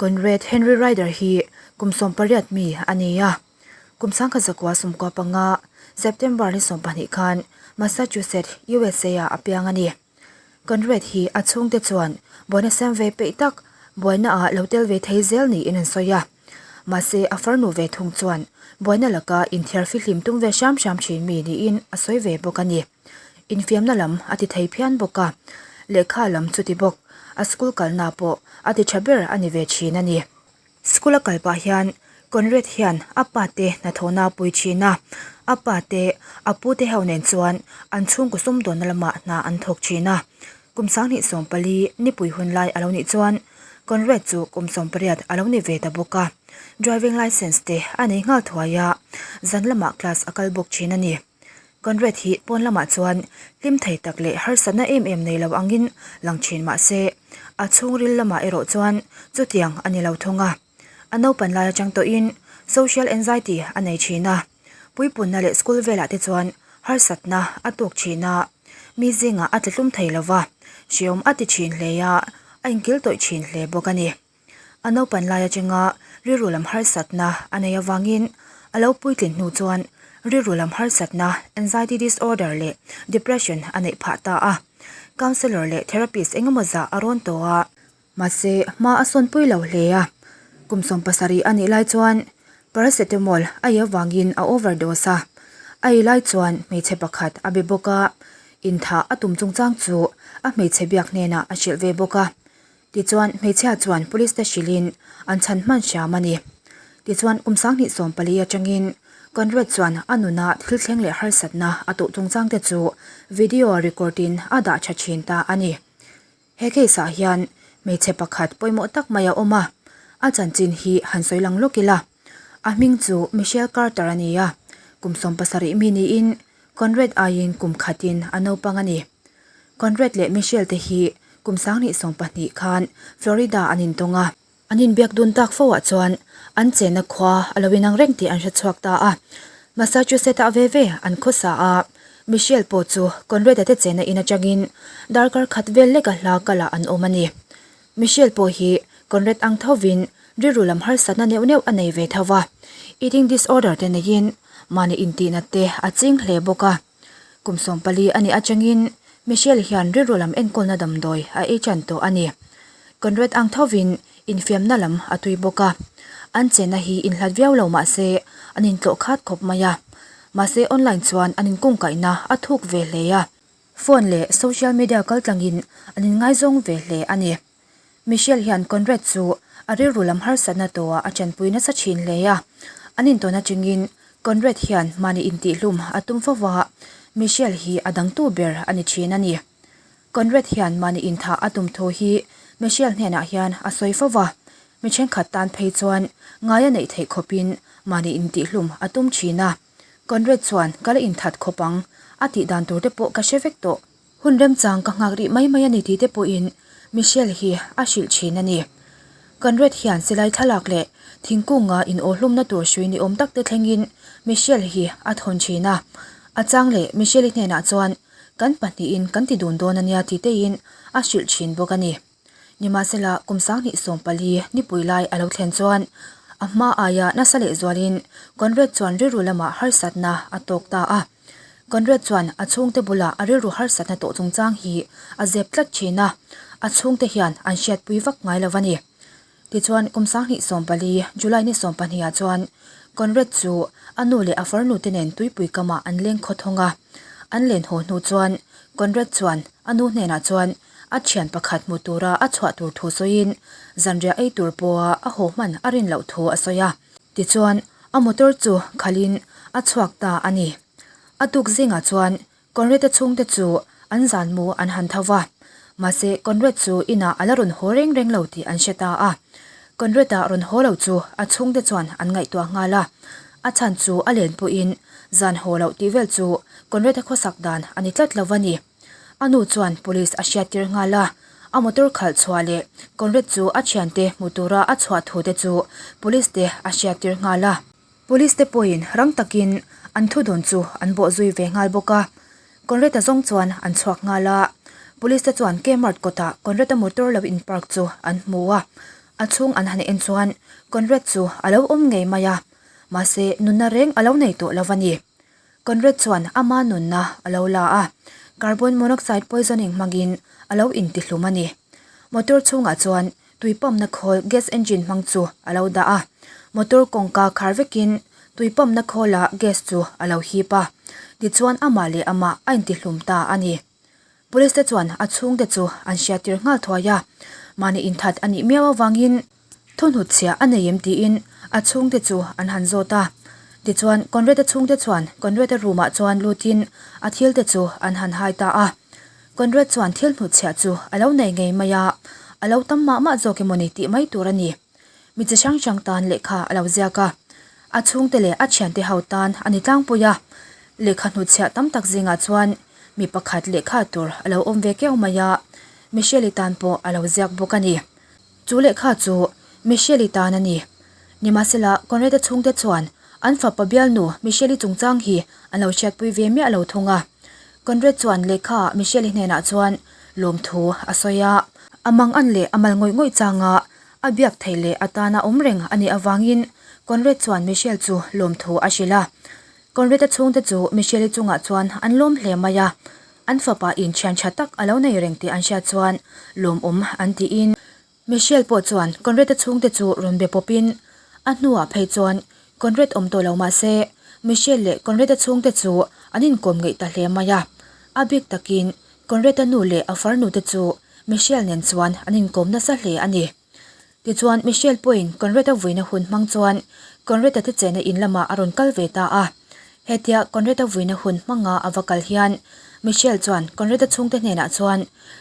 Conrad Henry Ryder hi kum 18 mi a ni a. Kum 1995, September ni 12 khan Massachusetts, USA ah a piang a ni. Conrad hi a chhungte chuan buaina siam ve peih tak, buaina ah lo tel ve thei zel niin an sawi a. Mahse a farnu ve thung chuan buaina laka inthiar fihlim tum ve hram hram thin mi niin a sawi ve bawk a ni. Infiamna lam a ti thei phian bawk a, lehkha lam chuti bawk, a school kalna pawh a ti tha ber a ni ve thin a ni. School a kal pah hian Conrad hian a pa te hnathawhna a pui thin a, a pa te a pu te ho nen chuan an chhungkaw sumdawnna lamah hna an thawk thin a. Kum 2014 nipui hun lai a lo nih chuan Conrad chu kum 18 a lo ni ve ta bawk a, driving licence te a nei nghal thuai a, zan lamah class a kal bawk thin a ni. Conrad hi pawn lamah chuan hlim thei tak leh harsatna em em nei lo angin lang thin mah se, a chhungril lamah erawh chuan chutiang a ni lo thung a. A naupan lai atang tawhin social anxiety a nei thin a, puipunna leh school velah te chuan harsatna a tawk thin a, mi zingah a tlatlum thei lo va, hreawm a ti thin hle a, a inkil tawih thin hle bawk a ni. A naupan lai atanga rilru lam harsatna a nei avangin a lo puitlin hnu chuan rilru lam harsatna, anxiety disorder leh depression a neih phah ta a. Counsellor leh therapist engemaw zah a rawn tawh a. Mahse, hma a sawnpui lo hle a. Kum 70 a nih lai chuan paracetamol a ei avangin a overdose a. A ei lai chuan hmeichhe pakhat a be bawk a, inthah a tum chungchang chu a hmeichhe biak hnenah a hrilh ve bawk a. Tichuan, hmeichhia chuan police te hrilhin an chhan hman hram a ni. Tichuan, kum 2014 atangin Conrad chuan a nuna thil thleng leh harsatna a tawh chungchang te chu video record in a dah tha thin ta a ni. He case ah hian hmeichhe pakhat pawimawh tak mai a awm a, a chanchin hi han sawi lang lawk ila. A hming chu Michelle Carter a ni a, kum 17 mi niin Conrad aiin kum khatin a naupang a ni. Conrad leh Michelle te hi kum 2012 khan Florida an intawng a. An inbiak dun tak fo ah chuan an chenna khua a lo inang reng tih an hre chhuak ta a. Massachusetts ah ve ve an khawsa a, Michelle pawh chu Conrad-a te chenna in atangin darkar khat vel leka hla kalah an awm a ni. Michelle pawh hi Conrad ang thovin rilru lam harsatna neuh neuh a nei ve tho va, eating disorder te neiin mahni intihna te a ching hle bawk a. Kum 14 a nih atangin Michelle hian rilru lam enkawlna damdawi a ei tan tawh a ni. Conrad ang thovin infiamna lam a tui bawk a, an chenna hi inhlat viau lo mah se an intlawh khat khawp mai a. Mahse online chuan an inkungkaihna a thuk ve hle a, phone leh social media kaltlangin an inngaizawng ve hle a ni. Michelle hian Conrad chu a rilru lam harsatna tawhah a tanpui nasa thin hle a. An intawn atangin Conrad hian mahni intihhlum a tum fo va, Michelle hi a dangtu ber a ni thin a ni. Conrad hian mahni inthah a tum thu hi Michelle hnenah hian a sawi fo va, mi thenkhat tan phei chuan ngai a neih theih khawpin mahni intihhlum a tum thin a. Conrad chuan ka la inthat khawp ang a tih dan tur te pawh ka hre vek tawh. Hun remchang ka nghak rih mai mai a ni tih te pawhin Michelle hi a hrilh thin a ni. Conrad hian silai thlalak leh thingkunga in awhlumna tur hrui ni awm tak te thlengin Michelle hi a thawn thin a. A chang leh Michelle-i hnenah chuan kan pahnihin kan ti dun dawn a nia tih tein a hrilh thin bawk a ni. Nimahsela kum 2014 nipui lai a lo thlen chuan a hma aia nasa lehzualin Conrad chuan rilru lamah harsatna a tawk ta a. Conrad chuan a chhungte bulah a rilru harsatna tawh chungchang hi a zep tlat thin a, a chhungte hian an hriatpui vak ngai lo a ni. Tichuan kum 2014 July ni 12 ah chuan Conrad chu a nu leh a farnu te nen tuipui kamah an leng khaw thawng a. An len haw hnu chuan Conrad chuan a nu hnenah chuan a thian pakhat hmu tura a chhuah tur thu sawiin zanriah ei tur pawha a haw hman a rin loh thu a sawi a. Tichuan, a motor chu khalhin a chhuak ta a ni. A tuk zingah chuan Conrad-a chhungte chu an zan mu an han tho va. Mahse, Conrad chu inah a la rawn haw reng reng lo tih an hre ta a. Conrad-a rawn haw lo chu a chhungte chuan an ngaihtuah nghal a. A chhan chu a len pawhin zan haw loh tih vel chu Conrad-a khawsak dan a ni tlat lo va ni. A nu chuan police a hriattir nghal a, a motor khalh chhuah leh Conrad chu a thiante hmu tura a chhuah thu te chu police te a hriattir nghal a. Police te pawhin rang takin an thudawn chu an bawh zui ve nghal bawk a. Conrad-a zawng chuan an chhuak nghal a, police te chuan Kmart kawtah Conrad-a motor lo in park chu an hmu a. A chhung an han en chuan Conrad chu a lo awm ngei mai a, mahse nunna reng a lo nei tawh lo a ni. Conrad chuan ama nunna a lo la a, carbon monoxide poisoning hmangin a lo intihlum a ni. Motor chhungah chuan tui pump na khawl gas engine hmang chu a lo dah a, motor kawngka khar vekin tui pump na khawlah gas chu a lo hip a, tichuan amah leh amah a intihlum ta a ni. Police te chuan a chhungte chu an hriattir nghal thuai a, mahni inthat a nih miau avangin thuhnut chhia a nei em tiin a chhungte chu an han zawt a. Tichuan Conrad-a chhungte chuan Conrad-a room ah chuan lutin a thil te chu an han hai ta a. Conrad chuan thil hnutchhiah chu a lo nei ngei mai a, a lo tam mah mah zawk emawni tih mai tur a ni. Mi chi hrang hrang tan lehkha a lo ziak a, a chhungte leh a thiante ho tan a ni tlangpui a. Lehkha hnutchhiah tam tak zingah chuan mi pakhat lehkha tur a lo awm ve keuh mai a, Michelle-i tan pawh a lo ziak bawk a ni. Chu lehkha chu Michelle-i tan a ni. Nimahsela, Conrad-a chhungte chuan an fapa bialnu Michelle-i chungchang hi an lo hriatpui ve miah lo thung a. Conrad chuan lehkha Michelle-i hnenah chuan lawmthu a sawi a. A mangan leh a mal ngawih ngawih changa a biak theih leh a tana awm reng a nih avangin Conrad chuan Michelle chu lawmthu a hrilh a. Conrad-a chhungte chu Michelle-i chungah chuan an lawm hle mai a. An fapa in thian tha tak a lo nei reng tih an hriat chuan lawmawm an tiin Michelle pawh chuan Conrad-a chhungte chu rawn be pawpin a hnuah phei chuan Conrad awm tawh lo mah se Michelle leh Conrad-a chhungte chu an inkawm ngeih ta hle mai a. A bik takin Conrad-a nu leh a farnu te chu Michelle nen chuan an inkawm nasa hle a ni. Tichuan, Michelle pawhin Conrad-a vuina hun hmang chuan Conrad-a te chenna in lamah a rawn kal ve ta a. Hetia Conrad-a vuina hun hmanga a va kal hian Michelle chuan Conrad-a chhungte hnenah chuan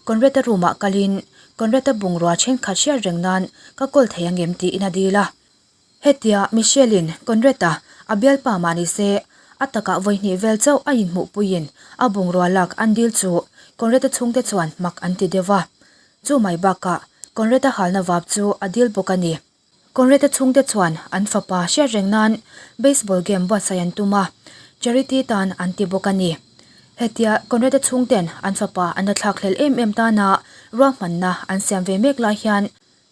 Conrad-a room-ah kalin Conrad-a bungrua thenkhat hriat reng nan ka kawl thei angem tiin a dil a. Hetia Michelle-in Conrad-a a bialpa mah ni se, a takah vawi hnih vel chauh a inhmuhpuiin a bungrua lak an dil chu Conrad-a chhungte chuan mak an ti deuh a. Chu mai bakah Conrad-a halna vap chu a dil bawk a ni. Conrad-a chhungte chuan an fapa hriat reng nan baseball game buatsaih an tum a, charity tan an ti bawk a ni. Hetia Conrad-a chhungten an fapa an la thlakhlelh em em tana ruahmanna an siam ve mek lai hian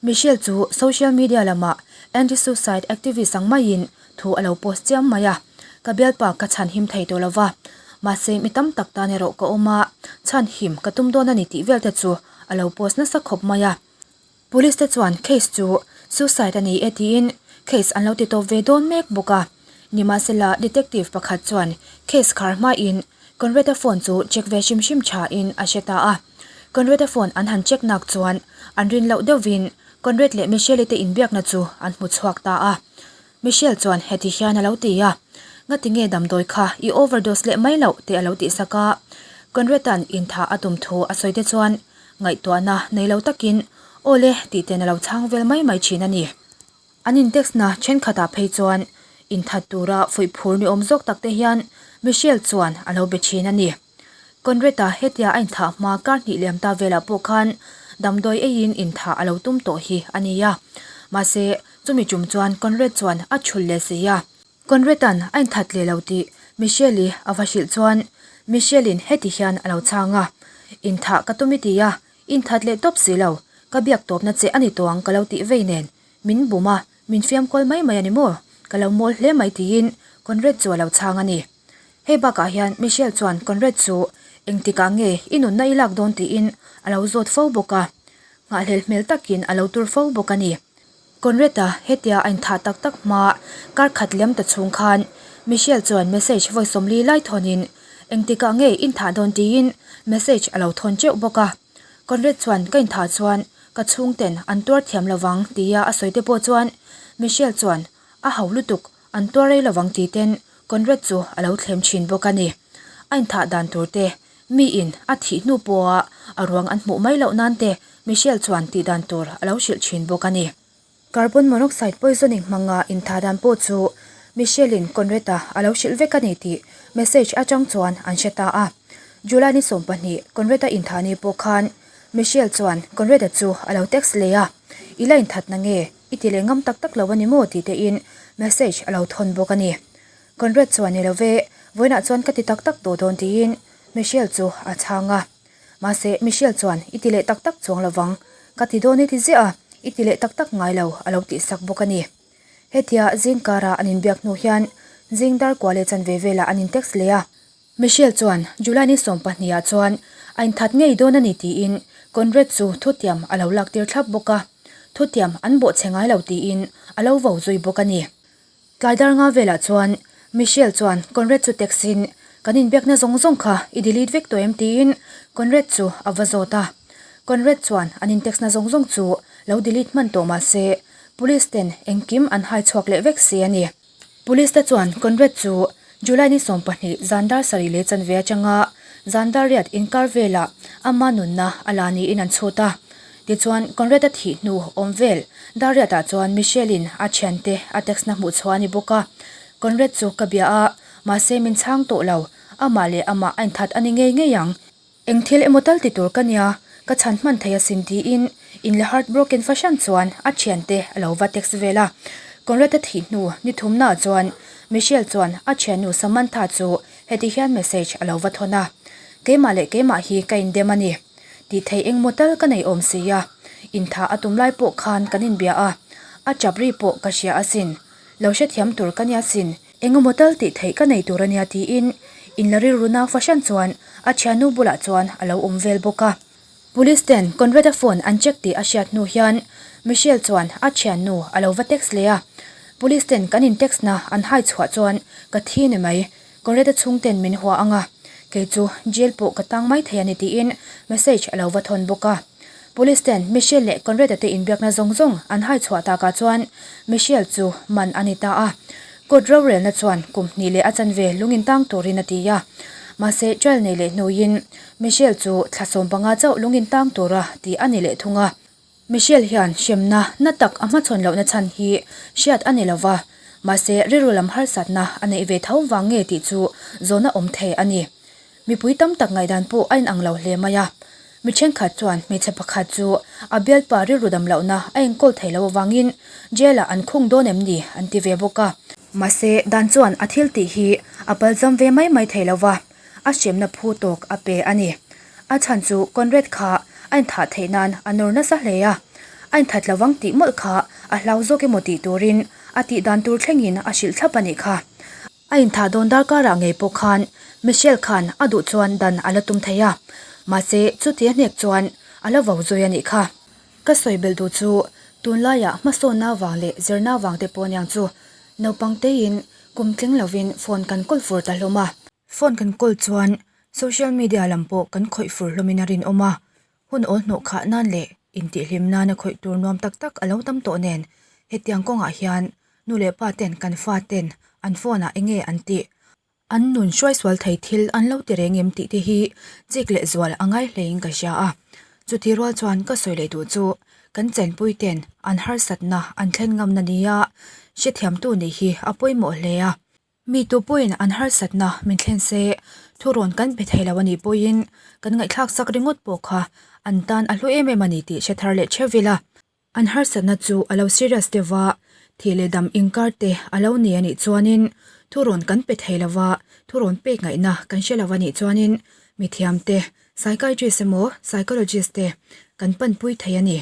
Michelle chu social media lamah anti-suicide activist ang maiin thu a lo post chiam mai a, Ka bialpa ka chhan him thei tawh lova, mahse mi tam tak tan erawh ka awm a, chhan him ka tum dawn a ni tih vel te chu a lo post nasa khawp mai a. Police te chuan case chu suicide a ni e tiin case an lo ti tawp ve dawn mek bawk a. Nimahsela detective pakhat chuan case khar hmain Conrad-a phone chu check ve hrim hrim thain a hre ta a. Conrad-a phone an han check nak chuan an rin loh deuhvin Conrad leh Michelle-i te inbiakna chu an hmu chhuak ta a. Michelle chuan heti hian a lo ti a, Ngati nge damdawi kha i overdose leh mai loh tih a lo tihsak a. Conrad-a'n inthah a tum thu a sawi te chuan ngaihtuahna nei lo takin Aw le tih ten a lo chhang vel mai mai thin a ni. An in-text-na thenkhatah phei chuan inthat tura fuih phur ni awm zawk tak te hian Michelle chuan a lo be thin a ni. Conrad-a hetia a inthah hma kar hnih liam ta velah pawh khan damdawi eiin inthah a lo tum tawh hi a ni a. Mahse, chumi tum chuan Conrad chuan a chhul leh si a. Conrad-a'n a inthat leh lo tih Michelle-i a va hrilh chuan Michelle-in heti hian a lo chhang a, Inthah ka tum i ti a, inthat leh tawp si lo, ka biak tawpna che a ni tawh ang ka lo tih vei nen min bum a, min fiam kual mai mai a ni maw? Ka lo mawl hle mai tiin Conrad chu a lo chhang a ni. Hei bakah hian Michelle chuan Conrad chu engtikah nge i nunna i lak dawn tiin a lo zawt fo bawk a, nghahhlel hmel takin a lo tur fo bawk a ni. Conrad-a hetia a inthah tak tak hma kar khat lem ta chhung khan Michelle chuan message vawi 40 lai thawnin engtikah nge i inthah dawn tiin message a lo thawn teuh bawk a. Conrad chuan ka inthah chuan ka chhungten an tuar thiam lovang tia a sawi te pawh chuan Michelle chuan a ho lutuk An tuar rei lovang tih ten Conrad chu a lo thlem thin bawk a ni. A inthah dan tur te, mi in a thih hnu pawha a ruang an hmuh mai loh nan te Michelle chuan tih dan tur a lo hrilh thin bawk a ni. Carbon monoxide poisoning hmanga inthah dan pawh chu Michelle in Conrad-a a lo hrilh vek a ni tih message atang chuan an hre ta a. July ni 12 Conrad-a inthah ni pawh khan Michelle chuan Conrad-a chu a lo text leh a, I la inthat na nge? I ti leh ngam tak tak lo a ni maw tih tein message a lo thawn bawk a ni. Conrad chuan ni lo ve, vawiinah chuan ka ti tak tak tawh dawn tiin Michelle chu a chhang a. Mahse Michelle chuan i ti leh tak tak chuang lovang, ka ti dawn i ti ziah a, I ti leh tak tak ngai lo a lo tihsak bawk a ni. Hetia zing kara an inbiak hnu hian zing dar kua leh chanve velah an in-text leh a. Michelle chuan July ni 12 ah chuan a inthat ngei dawn a ni tiin Conrad chu thutiam a lo lak tir thlap bawk a, thutiam an bawhchhe ngai lo tiin a lo vo zui bawk a ni. Tlai dar nga velah chuan Michelle chuan Conrad chu text in kan inbiakna zawng zawng kha i delete vek tawh em tiin Conrad chu a va zawt a. Conrad chuan an in text na zawng zawng chu lo delete hman tawh mah se police ten engkim an hai chhuak leh vek si a ni. Police te chuan Conrad chu July ni 12 zan dar sarih leh chanve atanga zan dar riat inkar velah ama nunna a la niin an chhut a. Tichuan, Conrad-a thih hnu awm vel dar riatah chuan Michelle-in a thiante a text na hmuh chhuah a ni bawk a. Conrad chu ka bia a, mahse min chhang tawh lo. Amah leh amah a inthat a ni ngei ngei ang. Eng thil emaw tal ti tur ka nia, ka chhan hman thei asin tiin in la heartbroken fahran chuan a thiante a lo va text vel a. Conrad-a thih hnu ni thumnaah chuan Michelle chuan a thiannu Samantha chu heti hian message a lo va thawn a, Keimah leh keimah hi ka indem a ni. Tih theih engmaw tal ka nei awm si a, intha a tum lai pawh khan kan inbia a, a chap ri pawh ka hria asin. Lo hrethiam tur ka nia sin, engemaw tal tih theih ka nei tur a nia tiin inla rilru nau fahran chuan a thiannu bulah chuan a lo awm vel bawk a. Police ten Conrad-a phone an check tih a hriat hnu hian Michelle chuan a thiannu a lo va text leh a, Police ten kan in text na an hai chhuah chuan ka thi ni mai, Conrad-a chhungten min hua ang a, kei chu jail pawh ka tang mai thei a ni tiin message a lo va thawn bawk a. Police ten Michelle leh Conrad-a te inbiakna zawng zawng an hai chhuah takah chuan Michelle chu man a ni ta a. Court rorelna chuan kum hnih leh a chanve lungin tang turin a ti a. Mahse trial nei leh hnuin Michelle chu thla 15 chauh lungin tang tura tih a ni leh thung a. Michelle hian hremna na tak a hmachhawn lohna chhan hi hriat a ni lova, mahse rilru lam harsatna a neih ve tho vang nge tih chu zawhna awm thei a ni. Mipui tam tak ngaihdan pawh a inang lo hle mai a. Mi thenkhat chuan hmeichhe pakhat chu a bialpa rilru dam lohna a enkawl thei lo avangin jail-ah an khung dawn em ni an ti ve bawk a. Mahse dan chuan a thil tih hi a palzam ve mai mai thei lova, a hremna phu tawk a pe a ni. A chhan chu Conrad kha a inthah theih nan a nawr nasa hle a, a inthat lo vang tih mawlh kha a hlau zawk emaw tih turin a tih dan tur thlengin a hrilh thlap a nih kha. A inthah dawn darkarah ngei pawh khan Michelle khan a duh chuan dan a la tum thei a, mahse chuti a hnek chuan a la vo zui a nih kha. Ka sawi belh duh chu tunlaiah hmasawnna vang leh zirna vang te pawh aniang chu naupang teiin kum tling lovin phone kan kawl fur ta hlawm a. Phone kan kawl chuan social media lam pawh kan khawih fur hlawmin a rinawm a, hun awl hnawh khah nan leh intihhlim nana khawih tur nuam tak tak a lo tam tawh nen hetiang kawngah hian nu leh pa ten kan fa ten an phone ah enge an tih, an nun hruaisual thei thil an lo ti reng em tih te hi chik leh zual a ngai hlein ka hria a. Chuti rual chuan ka sawi leh duh chu kan chenpui ten an harsatna an thlen ngamna nia hrethiamtu nih hi a pawimawh hle a. Mi tu pawhin an harsatna min thlen se, thurawn kan pe thei lo a nih pawhin kan ngaihthlak sak ringawt pawh kha an tan a hlu em em a ni tih hre thar leh theuh ila. An harsatna chu a lo serious deuh va, thih leh dam inkar te a lo ni a nih chuanin thurawn kan pe thei lo va, thurawn pek ngaihna kan hre lo a nih chuanin mithiam te, psychiatrist emaw psychologist te kan panpui thei a ni.